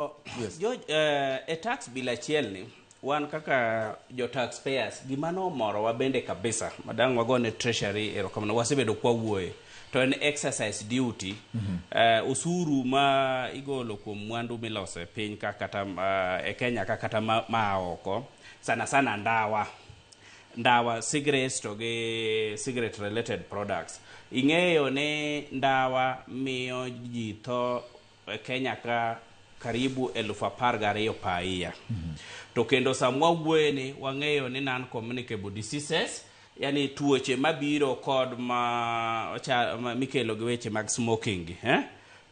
Yes. George, e tax bill achiel ni wan kaka jo taxpayers, gima nomorowa bende kabisa madang' wagone Treasury erokamano, wasebedo kwawuoye, to en excise duty, osuru ma igolo kuom mwandu miloso e piny ka kata e Kenya ka kata ma oko, sana sana ndawa, ndawa, cigarettes to gi cigarette related products. Ing'eyo ni ndawa miyo ji tho e Kenya ka karibu 12,000 per year. To kendo sama wawuoye ni wang'eyo ni non communicable diseases, yani tuoche mabiro kod ma mikelo gi weche mag smoking gi, eh?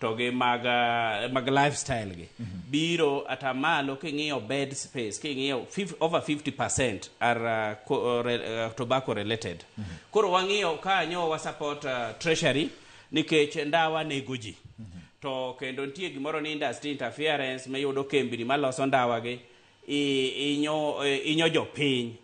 To gi mag lifestyle gi biro atamalo. King'iyo bed space, king'iyo over 50% are tobacco related. Koro wang'iyo kanyo, wa support Treasury nikech ndawa nego ji. To kendo nitie gimoro ni industry interference, miyudo kembni maloso ndawa gi inyo jopiny.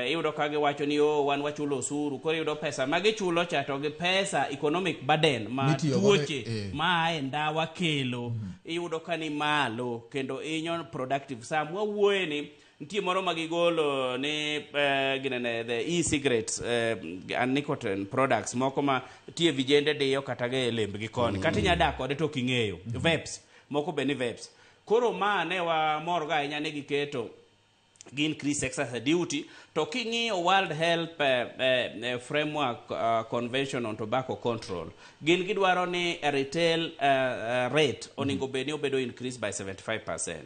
Iyudo ka giwacho ni, "Oh, wan wachulo osuru." Koro iyudo pesa ma gichulo cha to gi pesa economic burden ma mitiyo godo, tuoche maa e ndawa kelo, iyudo ka ni malo kendo inyo productive. Sama wawuoye ni nitie moro ma gigolo ni ginene the e-cigarettes and nicotine products moko ma tie vijende diyo kata ge e lembgi koni, kata inya dak kode to ok ing'eyo, vapes moko be ni vapes. Koro ma ne wamorgo ahinya ni giketo gi increase excise duty. To king'iyo World Health Framework Convention on Tobacco Control, gin gidwaro ni retail rate onego bed ni obedo increase by 75%.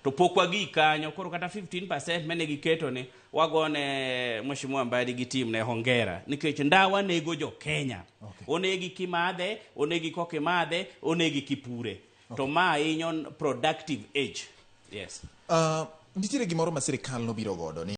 To pok wagik kanyo. Koro kata 15% mane giketo ni wagone Mheshimiwa Mbadi gi team ne hongera, nikech ndawa nego jo Kenya. Onegi kimadhe, onegi kokimadhe, onegi kipure. To ma hinyo productive age, yes. Nitiere gimoro ma sirikal nobiro godo ni